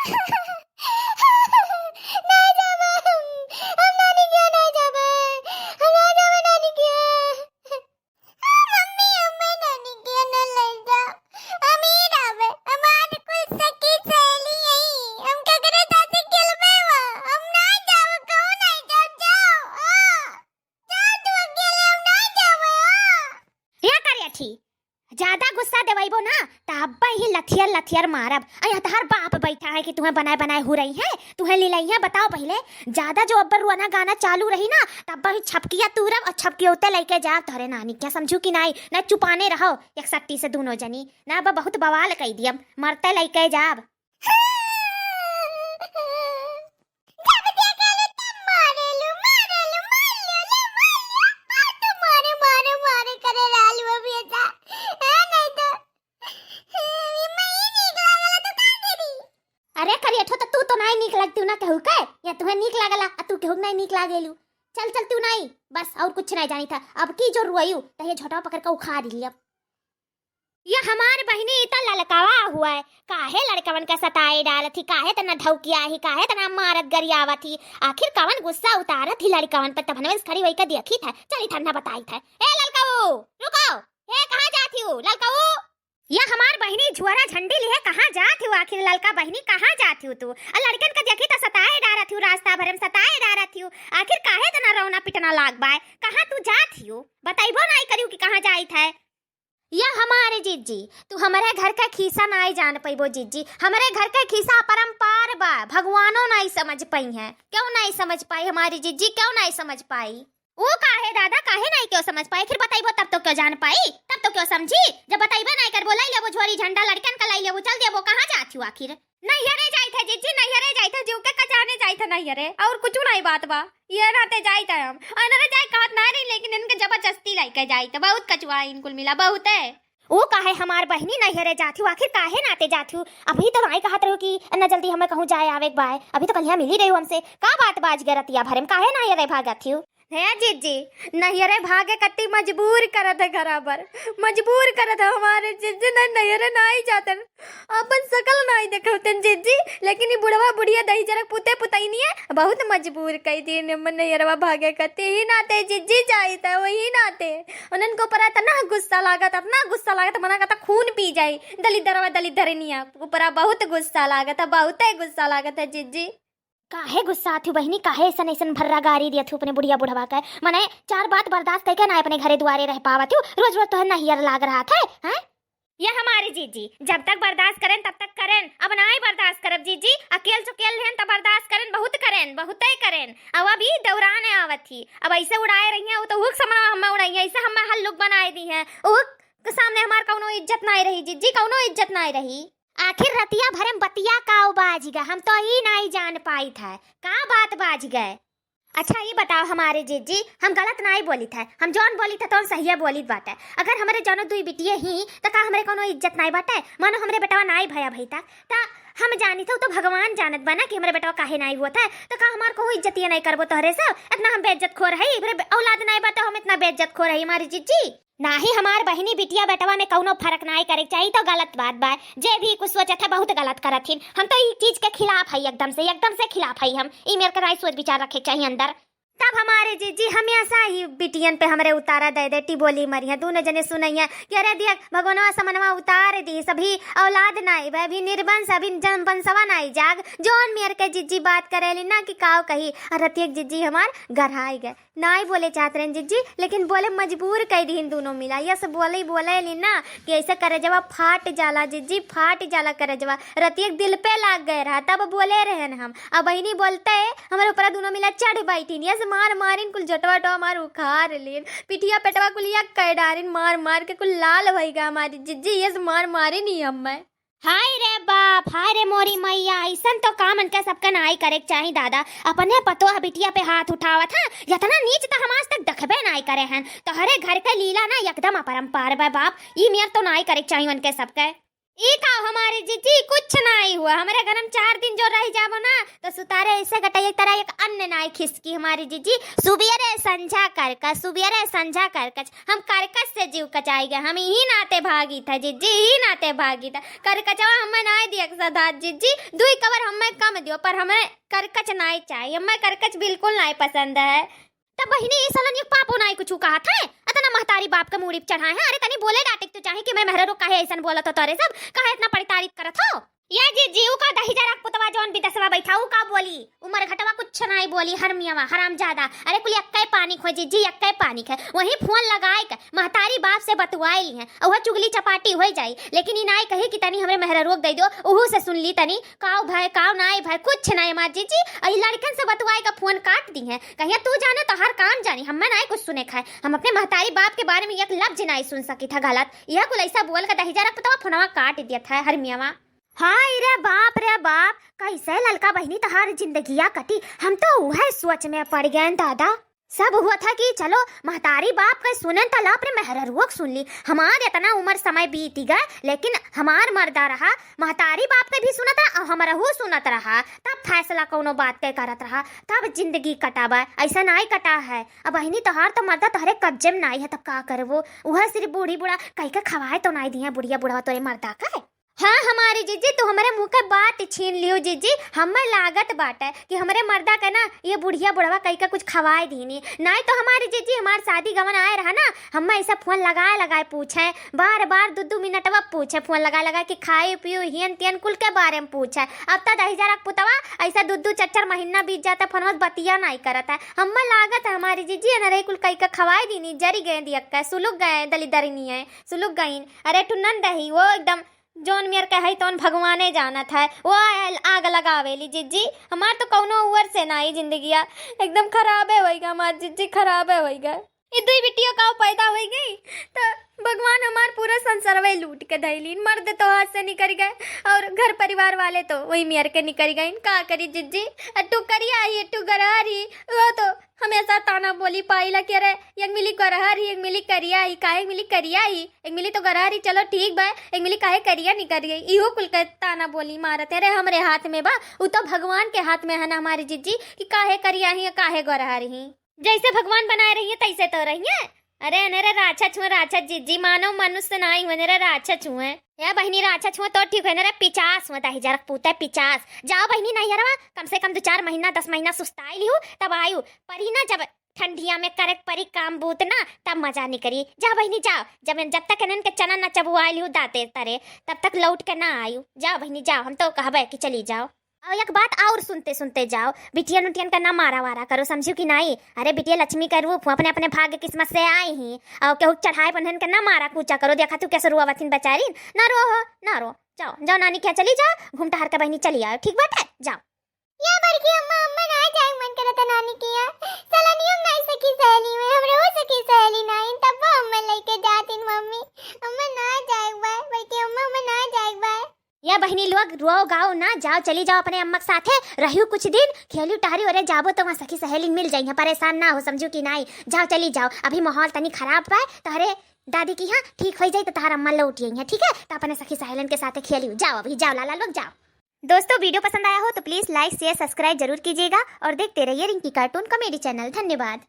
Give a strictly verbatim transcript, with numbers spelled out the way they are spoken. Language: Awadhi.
ना जाबे हम, हम नानी के यहाँ ना जाबे, हम ना जाबे नानी के यहाँ। हाँ मम्मी, हमें नानी के यहाँ ना ले जाओ, हम ही रहबे, हमार कुल सखी सहेली यही, हम केकरे साथे खेलबे वा, हम ना जाओ, कहूँ ना जाओ, जाओ, हाँ। जा तू अकेले, हम ना जाबे, हाँ। या करे अठी, ज्यादा गुस्सा देवइबो ना, त अब्बे ही लथियर लथियर मारब। अ, यहाँ तहार बाप बैठा है कि तुहें बनाए बनाए हो रही है, तुहें ले लई है। बताओ पहिले, ज्यादा जो अब्बे रुआना गाना चालू रही ना, त अब्बे ही छपकिया तूरब और छपकियौते लइके जाब तोहरे नानी के, समझू कि नाई? ना चुपाने रहो एक सट्टी से दूनो जनी, ना अब्बे बहुत बवाल कई दियब, मरते लइके जाब। जब देखा लो तब मारेलू, मारेलू, मार लो, ले मार लो। और तो मारे, मारे, मारे करे लालू अभी ऐसा। है नहीं तो। ये मैं ही नीक लागला तो का करी? अरे करियठो, तो तू तो नाई नीक लगती ना केहू के, या तुहें नीक लागला, आ तू केहू के नाई नीक लागेलू। चल, चल तू नाई, बस और कुछ नाई जानी था। अब की जो रुआयू, तो ये झोटवा पकड़ के उखाड़ लिया। ये हमार बहिनी, ई त ललकवा हुआ है, काहे लड़कवन का सताए डालत ही, काहे तना धौकिया ही, काहे तना मारत गरियावत ही, आखिर कवन गुस्सा उतारत ही लड़कवन पर? तब हनवे से खड़ी होई के देखी था, चली ठंडा बताई था। ए ललकऊ, रुको, ए कहाँ जात ही हो ललकऊ? ये हमार बहिनी झुअरा झंडी लिहे कहाँ जात ही हो? आखिर ललका बहिनी कहाँ जात ही हो तू? आ लड़कन का देखी त सताए डारत ही हो, रास्ता भरे में सताए डारत ही हो, आखिर काहे तना रौना पिटना लाग बाय? कहाँ तू जात ही हो? बताइबो नाई करियो कि कहाँ जाइत है। या हमारे जिज्जी, तू हमरे घर का खीसा नाई जान पइबो जिज्जी। हमरे घर का खीसा अपरंपार बा, भगवानो नाई समझ पइहैं। क्यों नाई समझ पाई हमारी जिज्जी, क्यों नाई समझ पाई? वो काहे दादा, काहे नाई क्यों समझ पाई? फिर बतइबो तब तो क्यों जान पाई, तब तो क्यों समझी। जब बतइबे नाई करबो, लई लेबो झोरी झंडा, लड़कन का लई लेबो, चल देबो। कहाँ जात हूँ आखिर? नैहरे जाइत है जिज्जी, नैहरे जाइत है, जीव के कचाने जाइत है नैहरे, और कुछ नाई बात बा। ये नाते जाइत है हम, और नरे जाए कहत ना रही, लेकिन इनके जबरदस्ती लइके जाइत है। बहुत कचुआ इनकुल मिला, बहुत है। ओ काहे हमार बहिनी नैहरे जात हूँ, आखिर काहे नाते जात हूँ? अभी तो नाई कहत रहो कि इतना जल्दी हमें कहूँ जाए आवे के बाय, अभी तो कलिया मिली रही हमसे। का बात बाज गए रतिया भरे में, काहे नैहरे भागत हूँ? है जिज्जी, नैहरे भागे कत्ती मजबूर करत है घरा पर, मजबूर करत है हमारे जिज्जी, न नैहरे नाई जातन, अपन सकल नाई देखौतन जिज्जी, लेकिन ई बुढ़वा बुढ़िया दही जरक पुते पुतैनिया बहुत मजबूर कई दिन मन नैहरवा भागे कत्ती, ही नाते जिज्जी जाइत है, वही नाते उन्हन को ऊपर इतना गुस्सा लागत, इतना गुस्सा लागत, मना कहता खून पी जाई, दलिद्दरवा दलिद्दरनिया ऊपरा बहुत गुस्सा लागत है, बहुते गुस्सा लागत है जिज्जी। काहे गुस्सात हू बहिनी, काहे ऐसन ऐसन भर्रा गारी दियत हू अपने बुढ़िया बुढ़वा के? मने चार बात बर्दाश्त कइके ना अपने घरे दुआरे रह पावत हू, रोज रोज तोहर नहियर लाग रहत है, हैं? ये हमारी जिज्जी, जब तक बर्दाश्त करेन तब तक करेन, अब नाई बर्दाश्त करब जिज्जी, अकेल चुकेल रहेन तब बर्दाश्त करेन, बहुत करेन, बहुते करेन। अब अभी दौरान आवत ही, अब ऐसे उड़ाए रही हैं, वो तो हुक समा हमें उड़ाई है, ऐसे हमें हल्लुक बनाए दी हैं, वो के सामने हमार कौनो इज्जत नाई रही जिज्जी, कौनो इज्जत नाई रही। आखिर रतिया भरे में बतिया का बाज गए, हम तो ई नाई जान पाइत है, का बात बाज गए? अच्छा, ई बताओ हमारे जिज्जी, हम गलत नाई बोलित है, हम जौन बोलित है तौन सहिया बोलित बाटे। अगर हमरे जौनो दुई बिटिये ही, त का हमरे कौनो इज्जत नाई बाटे? मानो हमरे बेटवा नाई भया भई तक, त हम जानित है, उ तो भगवान जानत बा ना कि हमरे बेटवा काहे नाई हुआ था, त का हमार कहूँ इज्जतिये नाई करबो तोहरे सब? इतना हम बेइज्जत खोर है, हमरे बे-, औलाद नाई बाटे, हम इतना बेइज्जत खोर है हमारी जिज्जी? नाही हमार बहिनी बिटिया बेटवा में कौनो फर्क नाई करे के चाही, तो गलत बात बा। जे भी कुछ सोचत है बहुत गलत करत हिन। हम तो ई चीज के खिलाफ है, एकदम से, एकदम से खिलाफ है हम। ई मेर के नाई सोच विचार रखे के चाही अंदर। तब हमारे जिज्जी हमेशा ही बिटियन पे हमरे उतारा दे दे, टिबोली मरिया, दूनो जने सुनैया कि अरे दिया भगवानवा समनवा उतार दी, सभी औलाद नाई बा, अभी निर्वंश, अभी जन वंशवा नाई जाग। जौन मेर के जिज्जी बात करेली ना कि काव कही, और रतियक जिज्जी हमार गढ़ाई गए। नाई बोले चाहत रहेन जिज्जी, लेकिन बोले मजबूर कई दिहिन दूनो मिला। यस बोले, बोले ली ना कि ऐसे करेजवा फाट जाला जिज्जी, फाट जाला करेजवा। रतिया के दिल पे लाग गए रहा, तब बोले रहेन हम। अब बहिनी बोलते हमरे ऊपर दूनो मिला चढ़ बैठिन। यस मार मारिन कुल झोटवा टो हमार उखाड़ लेन। पिठिया पेटवा कुल यक कर डारिन मार मार के कुल लाल भई गा हमारी जिज्जी। यस मार मारिन ही हमें। हाय रे बाप, हाय रे मोरी मैया, अइसन तो काम इनके सबके नाई करे के चाही दादा। अपने पतोह बिटिया पे हाथ उठावत हैं, यतना नीच तो हम आज तक देखबे नाई करे हैं। तोहरे घर के लीला ना एकदम अपरंपार बा बाप, ई मेर तो नाई करे के चाही उनके सबके। ई का हमारे जिज्जी, कुछ नाई हुआ, हमरे घर में चार दिन जो रह जाबो ना, तो सुतारे ऐसे गटई एक तरह एक अन्न नाई खिसकी हमारी जिज्जी। सुबियरे संझा करकच, सुबियरे संझा करकच, हम करकच से जीव कचाई गए। हम यही नाते भागी था जिज्जी, यही नाते भागी था। करकचवा हमें नाई दिया सदा जिज्जी, दुई कवर हमें कम दियो, पर हमें करकच नाई चाहिए, हमें करकच बिल्कुल नाई पसंद है। तब बहिनी, ई सालन एक पापो नाई कुछ कहत है, अतना महतारी बाप के मूड़ी पे चढ़ाए हैं। अरे तनी बोले डांटे के तो चाही कि मैं मेहरारू काहे ऐसन बोलत हो तोरे सब, काहे इतना बड़ी तारीफ करत हो? या जिज्जी, ऊ का दहिजरा के पुतवा जौन विदेशवा बैठा, ऊ का बोली? ऊ मरघटवा कुछ नाई बोली, हरमियावा, हरामजादा। अरे कुल यक्के पानी क हो जिज्जी, यक्के पानी क है। वहीं फोन लगाए के महतारी बाप से बतुआई ली हैं, और वह चुगली चपाटी हो जाई, लेकिन ई नाई कही कि तनी हमरे मेहरारू के दे दो, उहू से सुन ली तनी, काव भय, काव नाई भय, कुछ नाई हमार जिज्जी। और ई लड़कन से बतुआए का फोन काट दी हैं, कहिया तू जाने तोहार कान जानी, हमें नाई कुछ सुने खाए। हम अपने महतारी बाप के बारे में एक लफ्ज नाई सुन सकी था गलत। यह कुल ऐसा बोल के दहिजरा के पुतवा फोनवा काट दिया था हरमियावा। हाय रे बाप रे बाप, कैसे ललका बहिनी तोहार जिंदगिया कटी, हम तो उहे सोच में पड़ गए दादा। सब हुआ था कि चलो महतारी बाप के सुनन त ला अपने मेहररुओ के सुन ली। हमार इतना उम्र समय बीत गए, लेकिन हमार मर्दा रहा, महतारी बाप के भी सुनत रहा और हमरहू सुनत रहा, तब फैसला कौनो बात के करत रहा, तब जिंदगी कटाबा, ऐसा नाई कटा है। अब बहिनी तोहार तो मर्दा तोहरे कब्जे में नाई है, तब का करबो? उहे सिर्फ बूढ़ी बूढ़ा कई के खवाए तो नाई दिए बुढ़िया बुढ़वा तोरे मर्दा के। हाँ हमारी जिज्जी, तू हमरे मुँह के बात छीन लियो जिज्जी। हमें लागत बाटे कि हमरे मर्दा के ना ये बुढ़िया बुढ़वा कई के कुछ खवाए दीनी। नाई तो हमारी जिज्जी हमार शादी गवन आए रहा ना, हमें ऐसा फोन लगाए लगाए पूछे, बार बार दू दू मिनटवा पूछे, फोन लगाए लगाए कि खाए पियो हियन तियन कुल के बारे में पूछे। अब तो दहिजरा के पुतवा ऐसा दू दू चार चार महीना बीत जाता, फोनवा से बतिया नाई करत है। हमें लागत है हमारी जिज्जी अनरे कुल कई के खवाए दीनी, जरी गए दियक्का, सुलुक गए दलिदरनी है, सुलुक गईन। अरे टुनन दही वो एकदम जौन मेर के है तौन भगवाने जानत है। वो आग लगावेली जिज्जी, हमार तो कौनो उअर से नाई जिंदगिया, एकदम खराबे होइगा हमार जिज्जी, खराबे होइगा। ई दुई बिटियों का पैदा होई गई तो भगवान हमार पूरा संसारवे लूट के धैलीन। मर्द तो हाथ से निकल गए और घर परिवार वाले तो वही मेर के निकल गए। का करी जिज्जी, अट्टू करिया ही, अट्टू गरहर ही, वो तो हमेशा ताना बोली पाइला कि अरे एक मिली गरहर ही, एक मिली करिया ही, काहे एक मिली करिया ही, एक मिली तो गरहर ही, चलो ठीक बा, एक मिली काहे करिया निकल गई, इहो कुल के ताना बोली मारत है। अरे हमरे हाथ में बा, उ तो भगवान के हाथ में है ना हमारी जिज्जी कि काहे करिया ही, काहे गरहर ही। जैसे भगवान बनाए रहिए तैसे तो रहिए। अरे अनेरे राक्षस हुए, राक्षस जिज्जी, मानव मनुष्य नाई हुए, अनेरे राक्षस हुए। ए बहिनी राक्षस हुए तो ठीक है, अनेरे पिचास हुए, दहिजरा के पूते पिचास। जाओ बहिनी नैहरवा, कम से कम दो चार महीना, दस महीना सुस्ताई लिहू, तब आयु। परी ना जब ठंडिया में करे के परी काम बूत ना, तब मजा निकरी। जाओ बहिनी जाओ, जब, जब तक इन्हन के चना न चबुआई लिहू दांते तरे, तब तक लौट के ना आयु। जाओ बहिनी जाओ, हम तो कहबे कि चली जाओ। और एक बात और सुनते सुनते जाओ, बिटियन उटियन का ना मारा वारा करो, समझियो कि नाई? अरे बिटिया लक्ष्मी का रूप हूँ, अपने अपने भाग्य किस्मत से आई ही। और केहू चढ़ाए बन्हन के ना मारा कूचा करो, देखा तू कैसे रोवत हिन बेचारी। ना रो हो, ना रो, जाओ जाओ नानी के यहाँ चली जाओ, घूम टहर के बहिनी चली आओ, ठीक बात है, जाओ। या बड़की अम्मा, अम्मा ना जाए मन करत नानी के यहाँ, साला नियम नाई सखी सहेली में, हमरे हो सखी सहेली नाई, तब वो अम्मा लेके जातिन मम्मी, अम्मा ना जाए बाय, बड़की अम्मा, अम्मा ना जाए बाय। या बहिनी लोग, रोओ गाओ ना, जाओ, चली जाओ अपने अम्मा के साथे, रहियो कुछ दिन, खेलियो टहरियो, अरे जाबो तो वहाँ सखी सहेली मिल जाइए, परेशान ना हो, समझू कि नाई, जाओ, चली जाओ, अभी माहौल तनी खराब बा, तोहरे दादी की यहाँ ठीक हो जाई तो तोहर अम्मा लौट आई है, ठीक है, तो अपने सखी सहेलन के साथे खेलियो, जाओ अभी, जाओ लाला लोग, जाओ। दोस्तों, वीडियो पसंद आया हो तो please like, share, subscribe जरूर कीजिएगा और देखते रहिए रिंकी cartoon comedy channel। धन्यवाद।